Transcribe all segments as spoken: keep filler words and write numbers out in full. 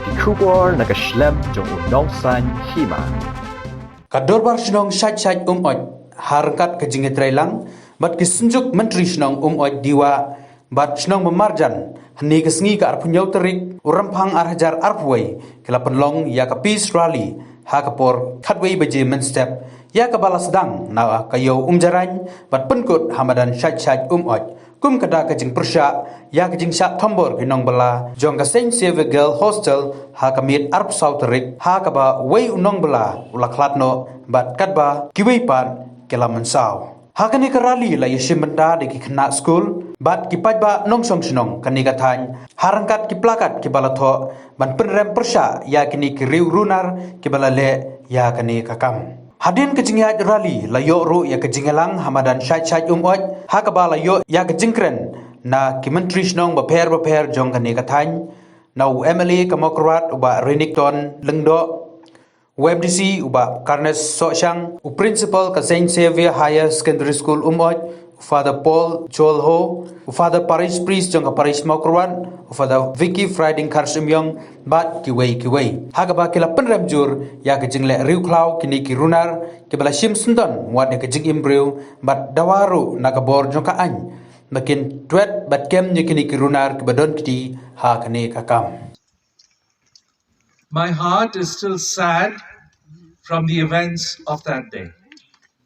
Ki khubor na ka shlem jong u Nongsaiñ Hima. Ka Dorbar Shnong Shaid Shaid Umoit ha ryngkat ka jingïatreilang bad ki Synjuk Myntri Shnong Umoit Diwa bad Shnong Bamarjan, hynne ka sngi ka arphew hynñiew tarik u Rymphang ar hajar arphew wei, ki la pynlong ïa ka Peace Rally ha ka por khatwei baje mynstep, ïa kaba la sdang na ka Ïew Umjarain bad pynkut ha madan Shaid Shaid Umoit. Kum ka da ka jingpyrshah ïa ka jingshah thombor ki nongbylla jong ka Saint Xavier Girl Hostel ha ka miet arphew saw tarik, ha kaba wei u nongbylla u la khlad noh bad katba kiwei pat ki la mynsaw. Ha kane ka rally la ïashim bynta da ki khynnah skul bad ki paidbah nongshong shnong kane ka thaiñ, ha ryngkat ki plakat kiba la thoh ban pynrem pyrshah ïa kine ki riew runar kiba la leh ïa kane ka kam. Hadien ka jingïaid rally la ïoh ruh ïa ka jingïalang ha madan Shaid Shaid Umoit, ha kaba la ïoh ïa ka jingkren na ki myntri shnong bapher bapher jong kane ka thaiñ, na u M L A ka Mawkyrwat u Bah Renikton Lyngdoh, u M D C u Bah Carnes Sohshang, u Principal ka Saint Xavier Higher Secondary School Umoit, u Father Paul Cholho, u Father Parish Priest jong ka Parish Mawkyrwat, u Father Vicky Friding Kharshemyong, bad kiwei kiwei. Ha kaba ki la pynrem jur ïa ka jingleh riewkhlaw kine ki runar kiba la shim syndon wat ïa ka jingim briew bad dawa ruh na ka bor jong ka aiñ ba kin twet bad kem ïa kine ki runar kiba don kti ha kane ka kam. My heart is still sad from the events of that day.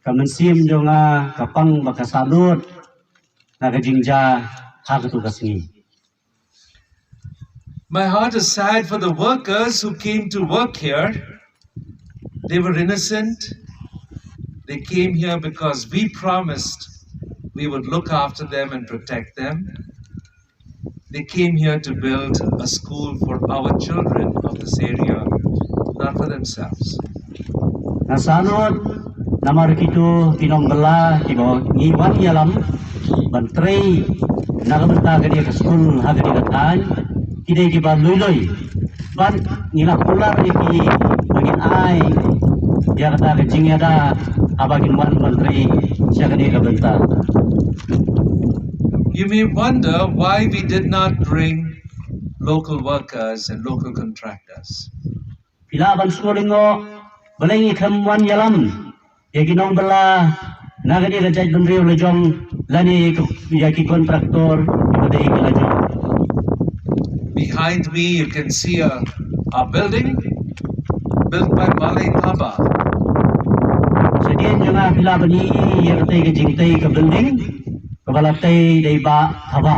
Ka mynsiem jong nga ka pang bad ka sahlot na ka jingjia ha katu ka sngi. My heart is sad for the workers who came to work here. They were innocent. They came here because we promised we would look after them and protect them. They came here to build a school for our children of this area, not for themselves. Nga sahlot namar kito ki nongbylla kiba ngi wan ïalam ban trei na ka bynta kane ka skul ha kane ka thaiñ, ki dei kiba lui lui. Bad ngi la kular ïa ki ba ngin ai ïa kata ka jingïada haba kin wan ban trei sha kane ka bynta. You may wonder why we did not bring local workers and local contractors. Phi lah ban sngewlyngngoh balei ngi khlem wan ïalam ïa ki nongbylla na kane ka jaitbynriew la jong lane ïa ki kontraktor kiba dei ki la jong. Behind me, you can see a, a building built by Malay Taba. Shadien jong nga phi lah ban ïohi ïa katei ka jingtei ka building kaba la tei da i Bah Taba.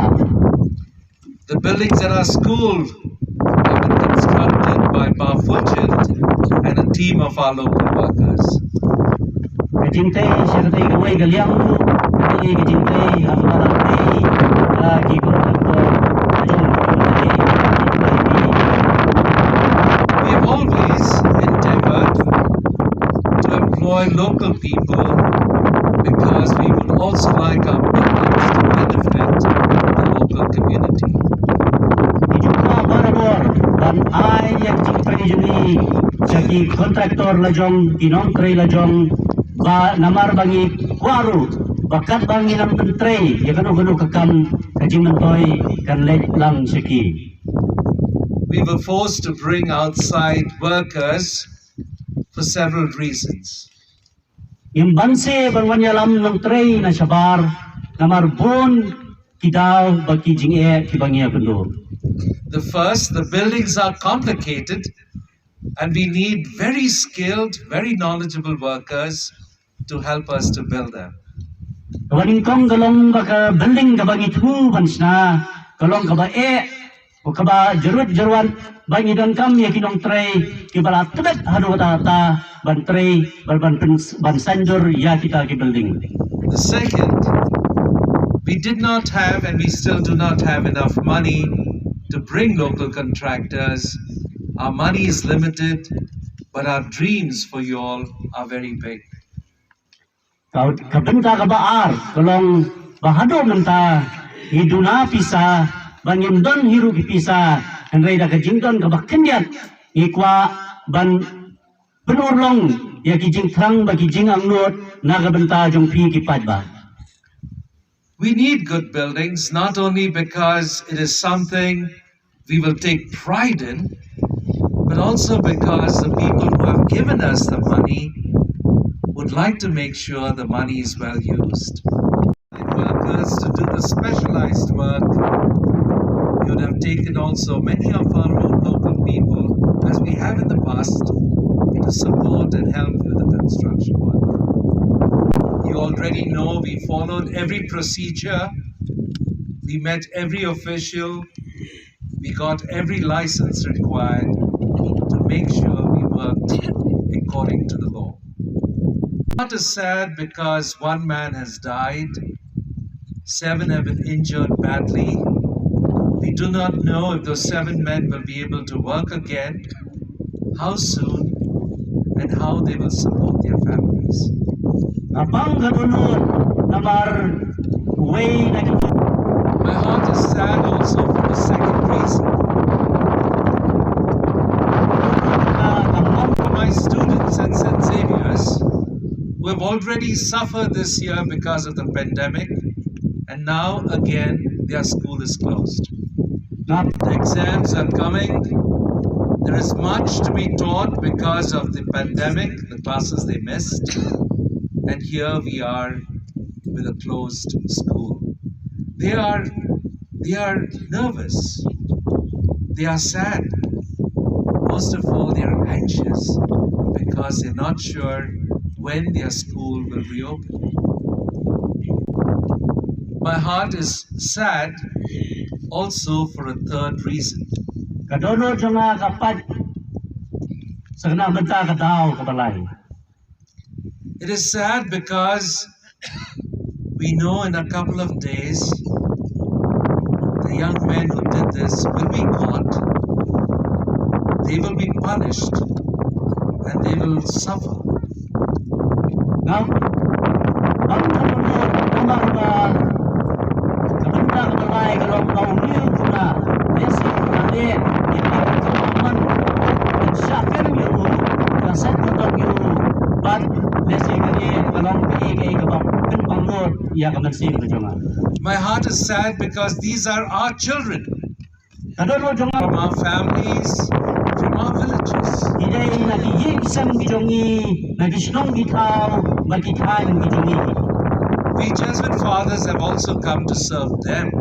The buildings at our school have been constructed by Bah Fulgent and a team of our local workers. Ka jingtei sha katei kawei ka liang ruh ka dei ka jingtei ha kaba la tei da ki kontraktor ka jong ka jingtei. We have always endeavored to employ local people because we would also like our buildings to benefit the local community. Ngi ju kwah barabor ban ai ïa ka jingtrei jong ngi sha ki kontraktor la jong, ki nongtrei la jong, ba namar ba ngi kwah ruh ba katba ngi nang pyntrei ïa kano kano ka kam, ka jingmyntoi kan leit lang sha ki. We were forced to bring outside workers for several reasons. Ngim banse ban wan ïalam nongtrei na shabar namar bun ki daw bad ki jingeh kiba ngi ïakynduh. The first, the buildings are complicated and we need very skilled, very knowledgeable workers to help us to build them. Kaba nyngkong ka long ba ka building kaba ngi thmu ban shna ka long kaba eh, kaba jyrwat jyrwat, ba ngi donkam ïa ki nongtrei kiba la tbit haduh katta katta ban trei, ban, ban, ban saiñdur ïa kita ki building. The second, we did not have and we still do not have enough money to bring local contractors. Our money is limited, but our dreams for you all are very big. Ka, ka bynta kaba ar ka long ba haduh mynta ngi duna pisa, ba ngim don hi ruh ki pisa, hynrei da ka jingdon kaba khyndiat ngi kwah ban pynurlong ïa ki jingthrang bad ki jingangnud na ka bynta jong phi ki paidbah. We need good buildings, not only because it is something we will take pride in, but also because the people who have given us the money would like to make sure the money is well used. Workers to do the specialized work. You would have taken also many of our own local people, as we have in the past, to support and help with the construction work. You already know we followed every procedure, we met every official, we got every license required to make sure we worked according to the law. That is sad because one man has died, seven have been injured badly. We do not know if those seven men will be able to work again, how soon, and how they will support their families. Nga bang ka dohnud namar wei na ki. My heart is sad also for the second reason. My students at Saint Xavier's, who have already suffered this year because of the pandemic, and now again their school is closed. The exams are coming. There is much to be taught because of the pandemic, the classes they missed. And here we are with a closed school. They are they are nervous. They are sad. Most of all, they are anxious because they're not sure when their school will reopen. My heart is sad also for a third reason. Ka dohnud jong nga ka pait sa kane ka bynta ka daw kaba lai. It is sad because we know in a couple of days the young men who did this will be caught, they will be punished, and they will suffer. Nga bang ka dohnud namar ba ka bynta kaba lai ka long ba u riew u khynnah lehse u la leh ïa ki kam man ban shah kem ïa u, ka sait kyndoh ïa u, bad lehse kane ka long kaei kaei kaba pynbang lut ïa ka mynsiem ka jong nga. My heart is sad because these are our children. Ka dohnud jong nga. From our families, from our villages. Ki dei na ki ïing sem ki jong ngi, na ki shnong ki thaw, na ki thaiñ ki jong ngi. We Jesuit fathers have also come to serve them.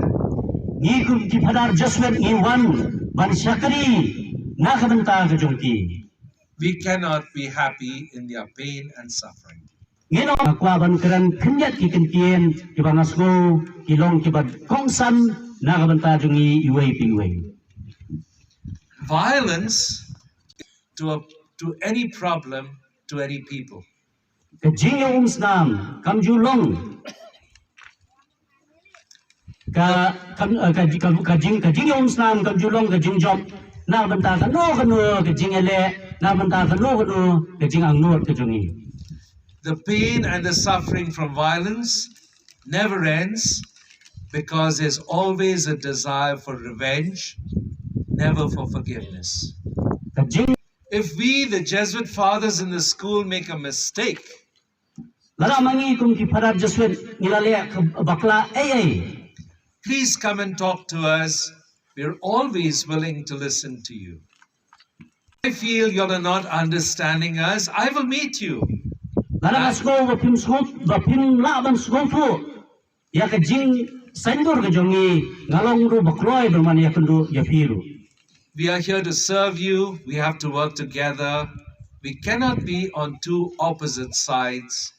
Ngi kum ki Phadar Jesuit ngi wan ban shakri na ka bynta ka jong ki. We cannot be happy in their pain and suffering. Ngin ong, nga kwah ban kren khyndiat ki kyntien kiba nga sngew ki long kiba kongsan na ka bynta jong ngi iwei pa iwei. Violence to a, to any problem, to any people. Ka jingïaumsnam kam ju long ka, ka, ka, ka, ka jing, ka jingïaumsnam kam ju long ka jingjop na bynta kano kano ka jingïaleh, na bynta kano kano ka jingangnud ka jong ngi. The pain and the suffering from violence never ends because there's always a desire for revenge, never for forgiveness. Ka jing If we, the Jesuit fathers in the school, make a mistake, lada ma ngi kum ki Phadar Jesuit ngi la leh ka bakla ei ei, please come and talk to us. We're always willing to listen to you. I feel you're not understanding us. I will meet you. Lada nga sngew ba phim sngewthuh, ba phim lah ban sngewthuh ïa ka jingsaiñdur ka jong ngi, nga long ruh ba kloi ban wan ïakynduh ïa phi ruh. We are here to serve you. We have to work together. We cannot be on two opposite sides.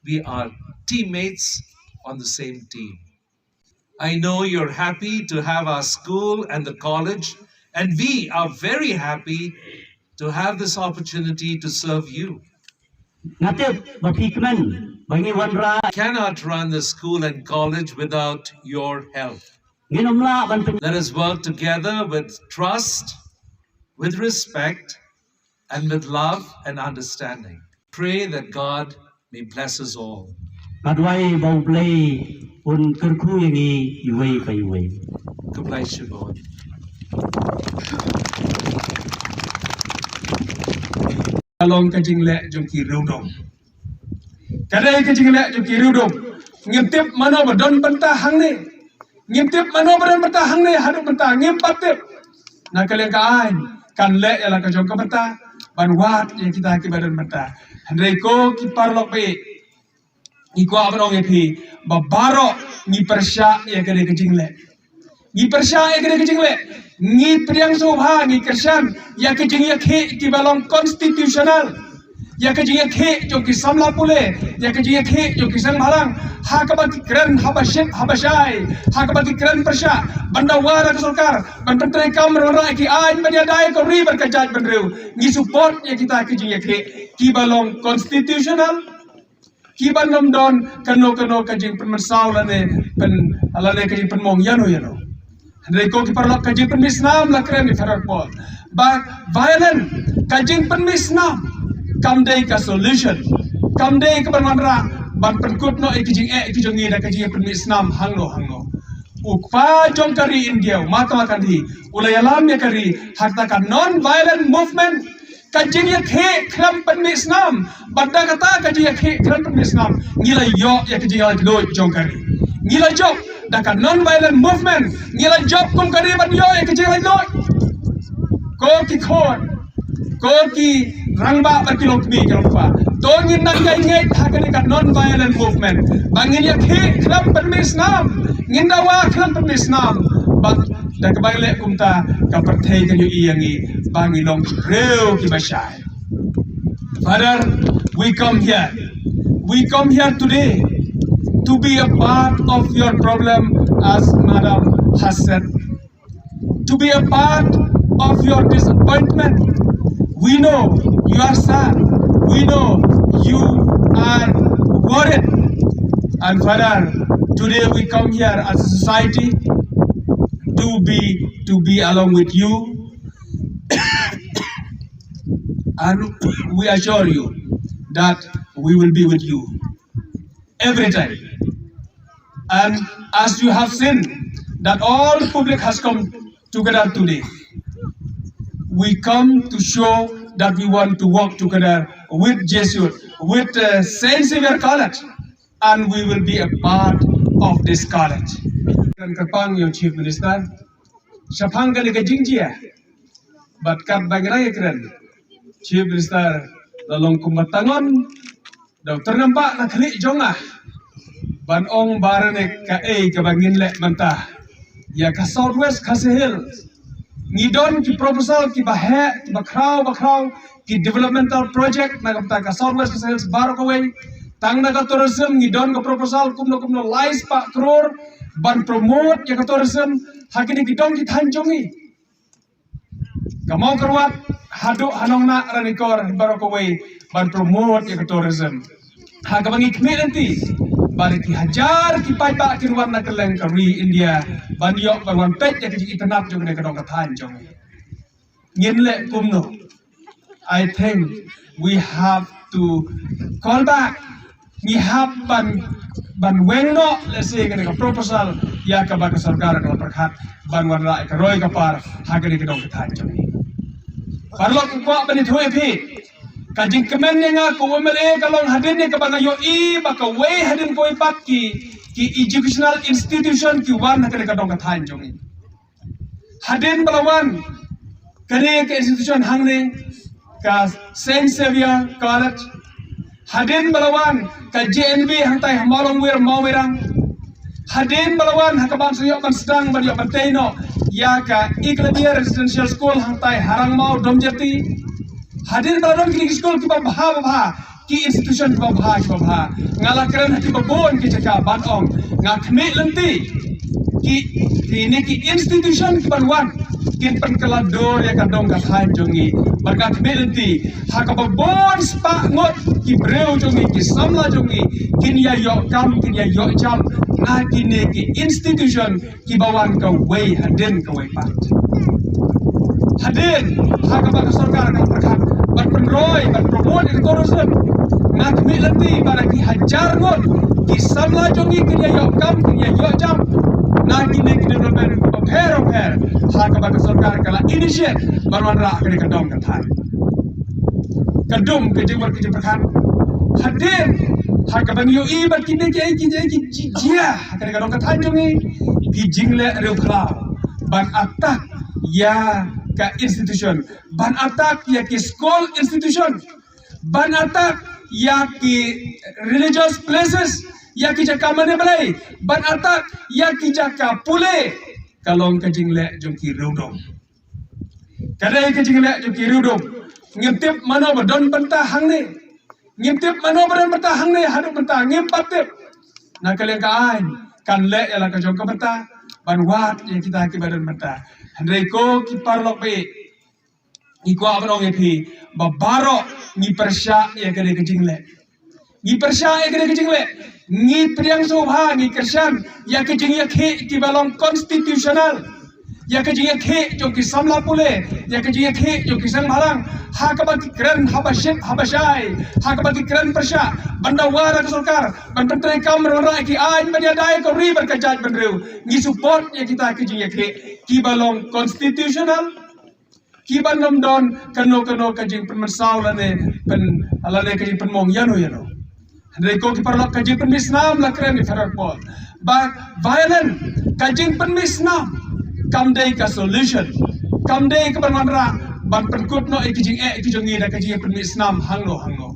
We are teammates on the same team. I know you're happy to have our school and the college, and we are very happy to have this opportunity to serve you. Nga tip ba phi kmen ba ngi wanrah. Cannot run the school and college without your help. Ngin ym lah ban pyn- Let us work together with trust, with respect, and with love and understanding. Pray that God may bless us all. Nga duwai ba U Blei un kyrkhu ïa ngi iwei pa iwei. Khublei shibun. Ka long ka jingleh jong ki riewdom. Ka dei ka jingleh jong ki riewdom. Ngim tip mano ba don bynta hangne. Ngim tip mano ba don bynta hangne haduh mynta ngim pat tip. Na ka liang ka aiñ kan leh ïa la ka jong ka bynta ban wad ïa kita kiba don bynta. Hynrei ko ki paralok ba ïeit, ngi kwah ban ong ïa phi ba baroh ngi pyrshah ïa kane ka jingleh. Ngi pyrshah ïa kane ka jingleh. Ngi pdiang sngewbha, ngi kyrshan ïa ka jingïakhih kiba long constitutional, ïa ka jingïakhih jong ki samla pule, ïa ka jingïakhih jong ki seng bhalang, ha kaba ki kren haba shit haba shai, ha kaba ki kren pyrshah ban dawa da ka sorkar ban pyntreikam ban wanrah ïa ki aiñ ban ïada ïa ka ri bad ka jaitbynriew. Ngi support ïa kita ki jingïakhih kiba long constitutional, kiba ym don kano kano ka jingpynmynsaw lane pyn, lane ka jingpynmong ïano ïano. Hynrei ko ki paralok, ka jingpynmih snam, la kren ïa Father Paul ba violent, ka jingpynmih snam kam dei ka solution, kam dei ka ban wanrah ban pynkut noh ïa ki jingeh ki jong ngi da ka jingpynmih snam hangno hangno. U kpa jong ka ri India, u Mahatma Gandhi, u la ïalam ïa ka ri ha kata ka non violent movement, ka jingïakhih khlem pynmih snam. Bad da kata ka jingïakhih khlem pynmih snam ngi la ïoh ïa ka jingïaid luid jong ka ri. Ngi la jop da ka non violent movement, ngi la jop kum ka ri ban ïoh ïa ka jingïaid luid. Ko ki khun, ko ki rangbah bad ki longkmie ki longkpa, to ngin nang ïaid ngeit ha kane ka non violent movement ba ngin ïakhih khlem pynmih snam, ngin dawa khlem pynmih snam. Bad da kaba ngi leh kumta, ka pyrthei kan ïohi ïa ngi ba ngi long ki briew kiba shai. Father, we come here. We come here today to be a part of your problem, as Madam has said, to be a part of your disappointment. We know you are sad. We know you are worried. And Father, today we come here as a society to be, to be along with you. And we assure you that we will be with you every time. And as you have seen that all public has come together today, we come to show that we want to work together with Jesuit, with uh, Saint Xavier College, and we will be a part of this college. Kan kyrpang ïa u Chief Minister shaphang kane ka jingjia. Bad katba ngi dang ïakren, Chief Minister la long kumba tang on da u tyrnam ba na khlieh jong nga ban ong ba re ne kaei kaba ngin leh mynta ïa ka South West Khasi Hills. Ngi don ki proposal kiba heh, kiba khraw ba khraw, ki developmental project na ka bynta ka South West Khasi Hills baroh kawei. Tang na ka tourism ngi don ka proposal kumno kumno lai spah klur ban promote ïa ka tourism ha kine ki dong ki thaiñ jong ngi. Ka Mawkyrwat haduh ha Nongnah, Ranikor, baroh kawei ban promote ïa ka tourism. Ha kaba ngi khmih lynti ba da ki hajar ki paidbah kin wan na kylleng ka ri India ban ïoh ban wan peit ïa ka jingitynnad jong kane ka dong ka thaiñ jong ngi. Ngin leh kumno? I think we have to call back. Ngi hap ban, ban weng noh lehse kane ka proposal ïa kaba ka sorkar ka la pyrkhat ban wanrah ïa ka roi ka par ha kane ka dong ka thaiñ jong ngi. Paralok, nga kwah ban ïathuh ïa phi, ka jingkmen ïa nga kum u M L A ka long hadien ïa kaba nga ïohi ba kawei hadien kawei pat ki, ki educational institution ki wan ha kane ka dong ka thaiñ jong ngi. Hadien ba la wan kane ka institution hangne, ka Saint Xavier College, hadien ba la wan ka J N V hangtai ha Mawlongwir, Mawmerang, hadien ba la wan ha kaba sa ïoh ban sdang ban ïoh ban tei noh ïa ka Eklavya Residential School hangtai ha Rangmaw, Domjati, hadien ba la don kine ki skul kiba bha ba bha, ki institution kiba bha kiba bha, nga la kren ha kiba bun ki jaka ban ong, nga khmih lynti ki, kine ki institution kiban wan kin pynkylla dur ïa ka dong ka thaiñ jong ngi. Bad nga khmih lynti ha kaba bun spah ngut ki briew jong ngi, ki samla jong ngi kin ïa ïoh kam, kin ïa ïoh jam na kine ki institution kiba wan kawei hadien kawei pat. Hadien ha kaba ka sorkar ka pyrkhat ban pynroi, ban promote ïa ka tourism, nga khmih lynti ba da ki hajar ngut ki samla jong ngi kin ïa ïoh kam, kin ïa ïoh jam na kine ki development bapher bapher ha kaba ka sorkar ka la initiate ban wanrah ha kane ka dong ka thaiñ. Ka dum ka jingmut ka jingpyrkhat. Hadien ha kaba ngi ïohi ba kine ki, ki, ki, ki jia ha kane ka dong ka thaiñ jong ngi, ki jingleh riewkhlaw ban attack ïa ka institution, ban attack ïa ki school institution, ban attack ïa ki religious places, ïa ki jaka mane Blei, ban attack ïa ki jaka pule, ka long ka jingleh jong ki riewdum. Ka dei ka jingleh jong ki riewdum. Ngim tip mano ba don bynta hangne. Ngim tip mano ba don bynta hangne, haduh mynta ngim pat tip. Na ka liang ka aiñ kan leh ïa la ka jong ka bynta ban wad ïa kita kiba don bynta. Hynrei ko ki paralok ba ïeit, ngi kwah ban ong ïa phi ba baroh ngi pyrshah ïa kane ka jingleh. Ngi pyrshah ïa kane ka jingleh. Ngi pdiang sngewbha, ngi kyrshan ïa ka jingïakhih kiba long constitutional, ïa ka jingïakhih jong ki samla pule, ïa ka jingïakhih jong ki seng bhalang, ha kaba ki kren haba shit haba shai, ha kaba ki kren pyrshah ban dawa da ka sorkar ban pyntreikam ban wanrah ïa ki aiñ ban ïada ïa ka ri bad ka jaitbynriew. Ngi support ïa kita ki jingïakhih kiba long constitutional, kiba ym don kano kano ka jingpynmynsaw lane pyn, lane ka jingpynmong ïano ïano. Hynrei ko ki paralok, ka jingpynmih snam, la kren i Father Paul ba violent, ka jingpynmih snam kam dei ka solution, kam dei ka ban wanrah ban pynkut noh ïa ki jingeh ki jong ngi da ka jingpynmih snam hangno hangno.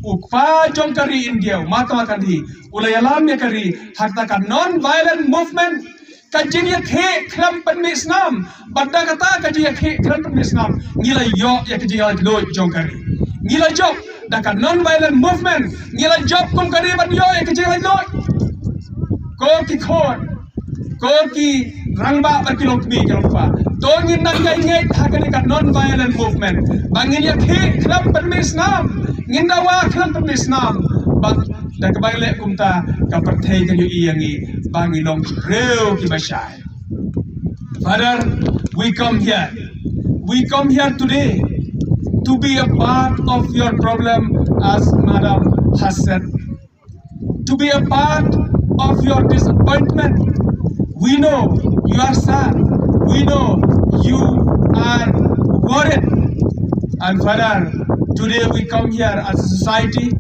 U kpa jong ka ri India, u Mahatma Gandhi, u la ïalam ïa ka ri ha kata ka non violent movement. Ka jingïakhih khlem pynmih snam, bad da kata ka jingïakhih khlem pynmih snam, ngi la ïoh ïa ka jinglaitluid jong ka ri. Ngi la jop da ka non violent movement, ngi la jop kum ka ri ban ïoh ïa ka jinglaitluid. Ko ki khun, ko ki rangbah bad ki longkmie ki longkpa, to ngin nang ngeit ngeit ha kane ka non violent movement ba ngin ïakhih khlem pynmih snam, ngin dawa khlem pynmih snam. Bad da kaba ngi leh kumta, ka pyrthei kan ïohi ïa ngi ba ngi long ki briew kiba shai. Father, we come here. We come here today to be a part of your problem, as Madam has said, to be a part of your disappointment. We know you are sad. We know you are worried. And Father, today we come here as a society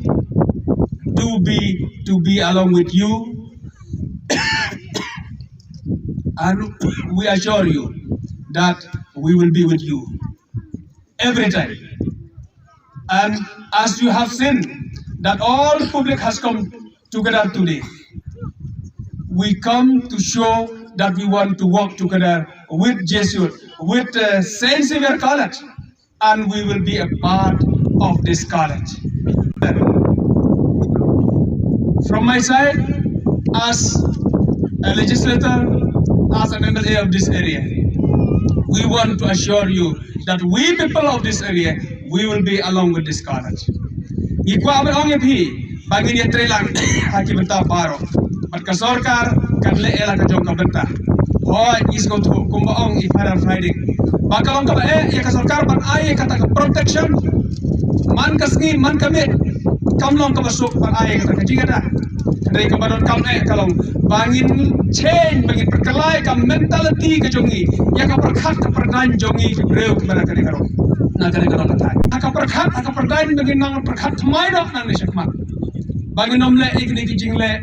to be, to be along with you. And we assure you that we will be with you every time. And as you have seen that all public has come together today, we come to show that we want to work together with Jesuit, with uh, Saint Xavier College, and we will be a part of this college. From my side, as a legislator, as an M L A of this area, we want to assure you that we people of this area, we will be along with this college. Ngi kwah ban ong ïa phi ba ngin ïatreilang ha ki bynta baroh. Bad ka sorkar kan leh ïa la ka jong ka bynta. Hooid, ngi sngewthuh kumba ong i Father Friday ba ka long kaba eh ïa ka sorkar ban ai ïa kata ka protection man ka sngi man ka miet. Kam long kaba suk ban ai ïa kata ka jingada. Hynrei kaba donkam eh ka long ba ngin change, ba ngin pynkylla ïa ka mentality ka jong ngi, ïa ka pyrkhat ka pyrdaiñ jong ngi ki briew kiba na kane ka rong, na kane ka rong ka thaiñ. Ha ka pyrkhat, ha ka pyrdaiñ ba ngin nang pyrkhat thymmai noh nangne shakhmat. Ba ngin ym leh ïa kine ki jingleh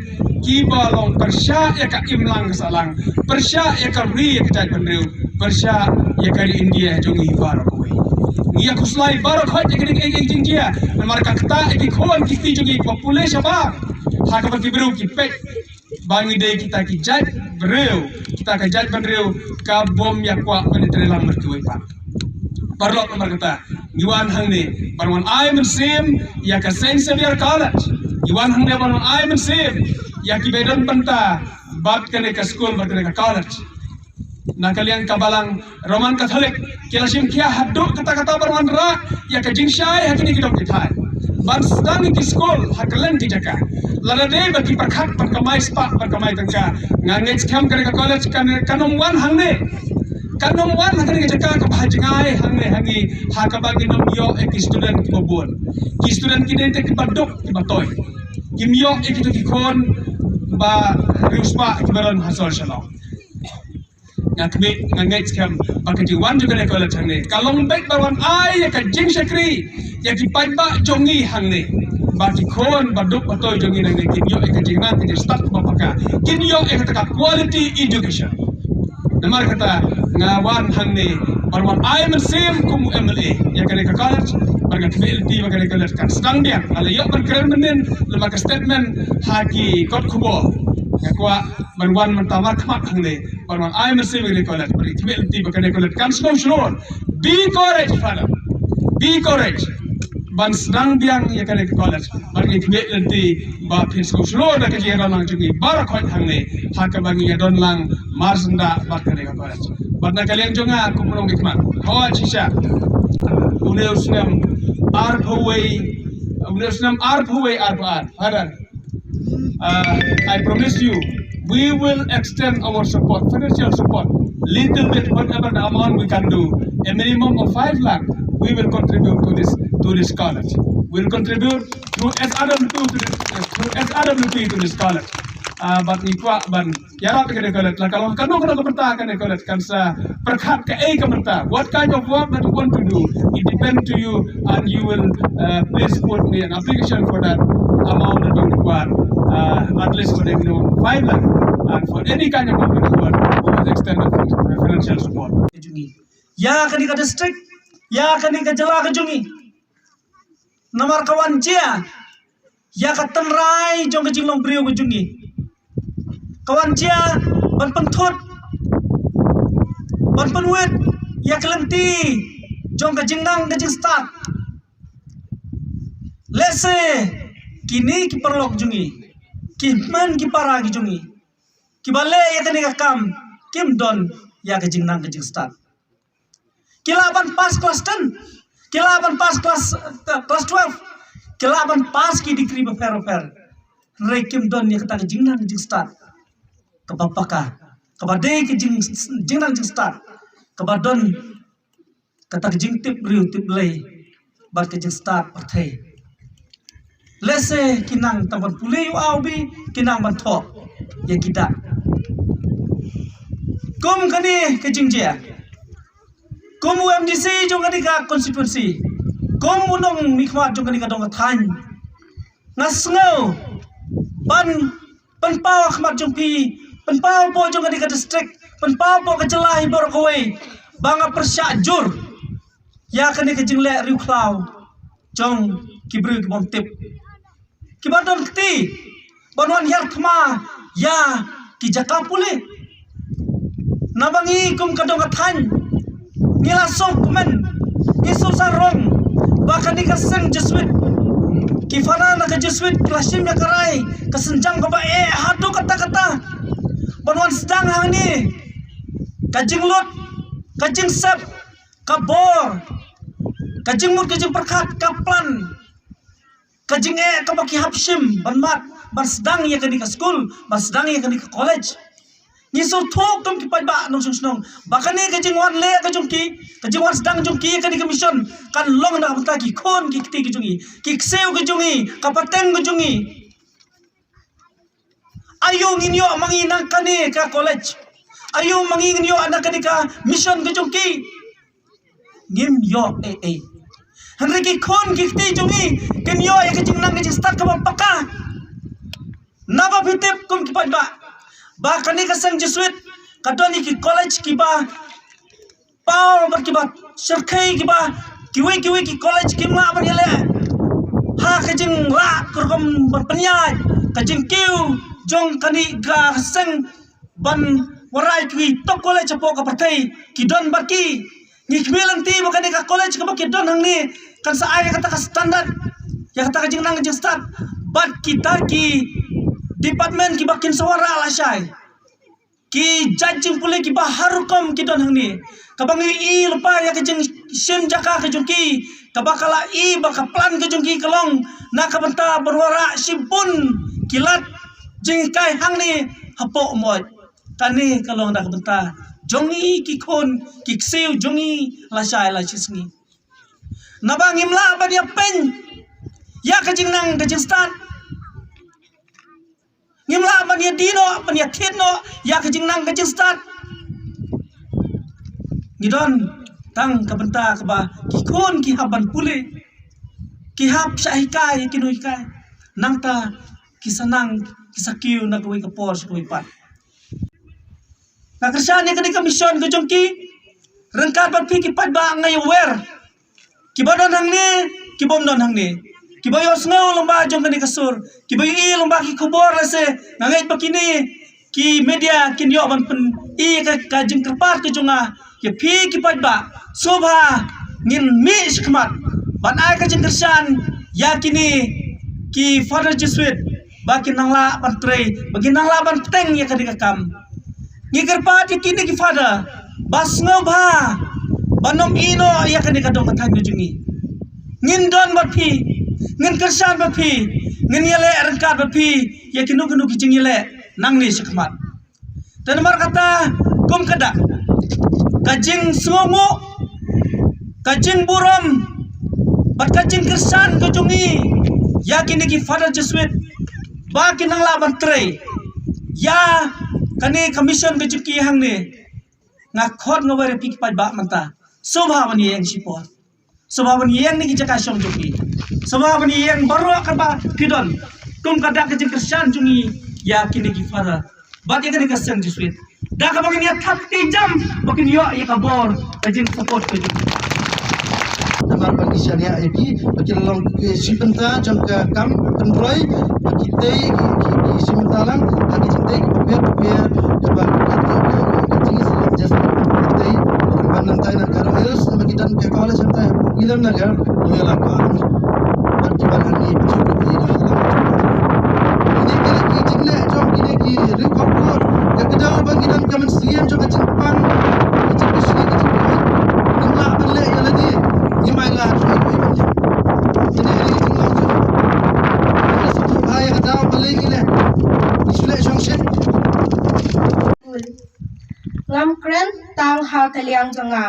kiba long pyrshah ïa ka imlang ka sahlang, pyrshah ïa ka ri ïa ka jaitbynriew, pyrshah ïa ka ri India jong ngi baroh kawei. Ngi ïa khuslai baroh khoit ïa kine ki jingjia, namar ka ktah ïa ki khun ki kti jong ngi kiba pule shabar, ha kaba ki briew ki peit ba ngi dei kita ki jaitbynriew, kita ka jaitbynriew ka bym ïa kwah ban ïatreilang bad kiwei pat. Paralok, namar kata ngi wan hangne ban wan ai mynsiem ïa ka Saint Xavier College. Ngi wan hangne ban wan ai mynsiem ïa kiba don bynta bad kane ka skul, bad kane ka college. Na ka liang ka balang Roman Catholic ki la shim khia haduh katta katta ban wanrah ïa ka jingshai ha kine ki dong ki thaiñ, ban sdang ïa ki skul ha kylleng ki jaka. Lada dei ba ki pyrkhat ban kamai spah, ban kamai tyngka, nga ngeit skhem kane ka college kan, kan ym wan hangne. Kan ym wan ha kane ka jaka kaba ha jngai hangne ha ngi, ha kaba ngin ym ïoh ïa ki student kiba bun. Ki student ki dei te kiba duk kiba toi. Kim ïoh ïa kito ki khun ba riewspah kiba don ha sor shalong. Nga khmih, nga ngeit skhem ba ka jingwan jong kane ka college hangne ka long beit ban wan ai ïa ka jingshakri ïa ki paidbah jong ngi hangne, ba ki khun ba duk ba toi jong ngi hangne kin ïoh ïa ka jingnang, ka jingstad ba paka, kin ïoh ïa kata ka quality education. Namar kata nga wan hangne Ban wan ai mynsiem kum u M L A ïa kane ka college, bad nga khmih lynti ba kane ka college kan sdang biang. Nga la ïoh ban kren mynnin lyngba ka statement ha ki kot khubor. Nga kwah ban wan mynta markhmat hangne ban wan ai mynsiem ïa kane ka college, bad nga khmih lynti ba kane ka college kan sdang shlur. Be courage, father. Be courage. Ban sdang biang ïa kane ka college. Bad nga khmih lynti ba phin sdang shlur da ka jingïadon lang jong ngi baroh khoit hangne ha kaba ngi ïadon lang marsyndah bad kane ka college. Bad na ka liang jong nga kum u nongmihkhmat, hooid shisha, une u snem arphew wei, une u snem arphew wei arphew ar, father, uh, I promise you, we will extend our support, financial support, little bit, whatever the amount we can do, a minimum of five lakh, we will contribute to this, to this college. We'll contribute through S R W P to this, through S R W P to this college. Uh, bad ngi kwah ban ïarap ïa kane ka college, la ka long kano kano ka bynta kane ka college kan sa pyrkhat kaei ka bynta. What kind of work that you want to do, it depend to you, and you will, uh, please put me an application for that amount that you require, uh, at least for the minimum five lakh, and for any kind of work that you want, we will extend the financial support. Ïa kane ka district, ïa kane ka jylla ka jong ngi. Namar ka wan jia ïa ka tynrai jong ka jinglong briew ka jong ngi. Ka wan jia ban pynthut, ban pynwit ïa ka lynti jong ka jingnang ka jingstad. Lehse kine ki paralok jong ngi, ki hynmen ki para ki jong ngi, kiba leh ïa kane ka kam, kim don ïa ka jingnang ka jingstad. Ki lah ban pass class ten, ki lah ban pass class, uh, class twelve, ki lah ban pass ki degree bapher bapher. Hynrei kim don ïa kata ka jingnang jingstad kaba paka, kaba dei ka jing, jingnang jingstad kaba don kata ka jingtip briew tip Blei bad ka jingstad pyrthei. Lehse ki nang tang ban pule ïa u A u B, ki nang ban thoh ïa ki dak. Kum kane ka jingjia, kum u M D C jong kane ka constituency, kum u nongmihkhmat jong kane ka dong ka thaiñ, nga sngew ban pynpaw ha khmat jong phi, pynpaw hapoh jong kane ka district, pynpaw hapoh ka jylla hi baroh kawei, ba nga pyrshah jur ïa kane ka jingleh riewkhlaw jong ki briew ki bym tip, kiba don kti ban wan hiar thma ïa ki jaka pule. Naba ngi kum ka dong ka thaiñ, ngi la sngewkmen, ngi sngewsarong ba kane ka seng Jesuit, ki fana na ka Jesuit ki la shim ïa ka rai ka sienjam kaba eh haduh katta katta ban wan sdang hangne ka jinglut, ka jingsep, ka bor, ka jingmut ka jingpyrkhat, ka plan, ka jingeh kaba ki hap shim ban mad, ban sdang ïa kane ka skul, ban sdang ïa kane ka college. Ngi sngewthuh kum ki paidbah nongshong shnong ba kane ka jingwan leh ka jong ki, ka jingwan sdang jong ki ïa kane ka mission kan long na ka bynta ki khun ki kti ki jong ngi, ki ksiew ki jong ngi, ka pateng ka jong ngi. Aïu ngin ïoh ma ngi na kane ka college? Aïu ma ngi ngin ïoh na kane ka mission ka jong ki? Ngim ïoh ei ei. Hynrei ki khun ki kti jong ngi kin ïoh ïa ka jingnang ka jingstad kaba paka. Naba phi tip kum ki paidbah ba kane ka seng Jesuit ka don ïa ki college kiba paw bad kiba shyrkhei, kiba kiwei kiwei ki college kim lah ban ïaleh ha ka jingrah ka rukom ban pynïaid ka jingkiew jong kane ka seng ban wanrah ïa kiwei top college hapoh ka pyrthei, ki don bad ki. Ngi khmih lynti ba kane ka college kaba ki don hangne kan sa ai ïa kata ka standard, ïa kata ka jingnang ka jingstad bad kita ki department kiba kin sa wanrah lashai. Ki jait jingpule kiba har rukom ki don hangne, kaba ngi i lypa ïa ka jingshim jaka ka jong ki, kaba ka la i ba ka plan ka jong ki ka long na ka bynta ban wanrah shibun ki lad jinghikai hangne hapoh Umweit. Kane ka long na ka bynta jong ngi ki khun ki ksiew jong ngi lashai lashisngi. Naba ngim lah ban ïa pyn ïa ka jingnang ka jingstad. Ngim lah ban ïa die noh, ban ïa thied noh ïa ka jingnang ka jingstad. Ngi don tang ka bynta kaba ki khun ki hap ban pule, ki hap shah hikai ïa kino hikai. Nangta ki sa nang, ki sa kiew na kawei ka por sha kawei pat. Nga kyrshan ïa kane ka mission ka jong ki, Ryngkat bad phi ki paidbah nga ïawer, kiba don hangne, kibym don hangne, kiba ïohsngew lyngba jong kane ka sur, kiba ïohi lyngba ki khubor lehse. Nga ngeit ba kine ki media kin ïoh ban pyni ïa ka, ka jingkyrpad ka jong nga ïa phi ki paidbah. Sngewbha ngin mih shakhmat ban ai ka jingkyrshan ïa kine ki Father Jesuit ba kin nang lah ban trei, ba kin nang lah ban bteng ïa kane ka kam. Ngi kyrpad ïa kine ki Father ba sngewbha ban ym ïehnoh ïa kane ka dong ka thaiñ ka jong ngi. Ngin don bad phi, ngin kyrshan bad phi, ngin ïaleh ryngkat bad phi ïa kino kino ki jingïaleh nangne shakhmat. Te namar kata, kum ka dak, ka jingsngewnguh, ka jingburom bad ka jingkyrshan ka jong ngi ïa kine ki Father Jesuit ba kin nang lah ban trei ïa kane ka mission ka jong ki hangne. Nga khot nga wer ïa phi ki paidbah mynta, sngewbha ban ïeng shipor, sngewbha ban ïeng na ki jaka shong jong phi, sngewbha ban ïeng baroh kaba phi don, kum ka dak ka jingkyrshan jong ngi ïa kine ki Father bad ïa kane ka seng Jesuit, da kaba ngin ïa thap kti jam ba kin ïoh ïa ka bor, ka jingsupport ka jong ngi. Namar ba ngi shaniah ïa ki ba kin long ki shi bynta jong ka kam pynroi, ba ki tei ki, ki, ki shi bynta lang ha ki jingtei kiba pher ba pher, kaba ka, ka, ka, ka jingïasyllok Jesuit ki tei. Ba nangtai na Garo Hills, ba ki don ka college nangtai Williamnagar, Loyola College. Bad kiba hangne ba shu ki na Hills. Kine ki, ki jingleh jong kine ki riew khubor, ka kdew ba ngi don ka mynsiem jong ka jingpang, ka jingpynshlur, ka jingpynshlur. Ngim lah ban leh ïa lade, ngim ai lad shuh ïa kiwei ban leh. Kine ki jingleh jong. Ngim lah sngewthuh ïa ka daw ba leh ngi leh. Ngi shu leh shongshit. Ngam kren tang ha ka liang jong nga,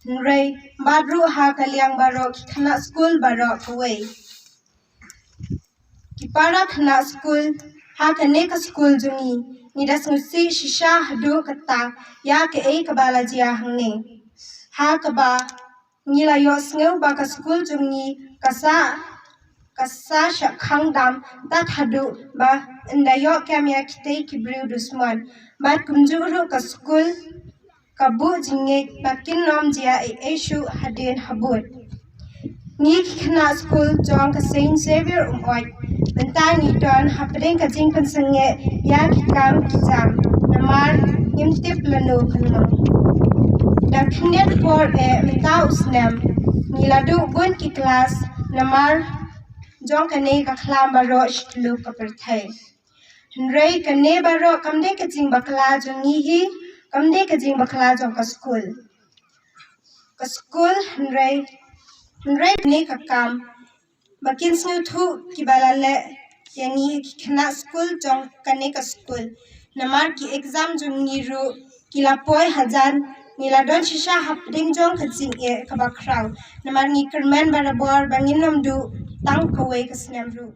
hynrei bad ruh ha ka liang baroh ki khynnah skul baroh kawei. Ki para khynnah skul ha kane ka skul jong ngi, ngi da sngewsih shisha haduh katta ïa kaei kaba la jia hangne. Ha kaba ngi la ïohsngew ba ka skul jong ngi ka sah, ka sah shah khang dam tad haduh ba ynda ïoh kem ïa kitei ki briew dusmon. Bad kumjuh ruh ka skul ka buh jingngeit ba kin ym jia ei ei shuh hadien habud. Ngi ki khynnah skul jong ka Saint Xavier Umoit, mynta ngi don hapdeng ka jingpynsangeh ïa ki kam ki jam, namar ngim tip lano kano. Da khyndiat por eh mynta u snem, ngi la duh bun ki klas namar jong kane ka khlam baroh shi tylli ka pyrthei. Hynrei kane baroh kam dei ka jingbakla jong ngi hi, kam dei ka jingbakla jong ka skul. Ka skul hynrei, hynrei kane ka kam ba kin sngewthuh kiba la leh ïa ngi ki khynnah skul jong kane ka skul. Namar ki exam jong ngi ruh ki la poi hajan, ngi la don shisha hapdeng jong ka jingeh kaba khraw. Namar ngi kyrmen barabor ba ngin ym duh tang kawei ka snem ruh.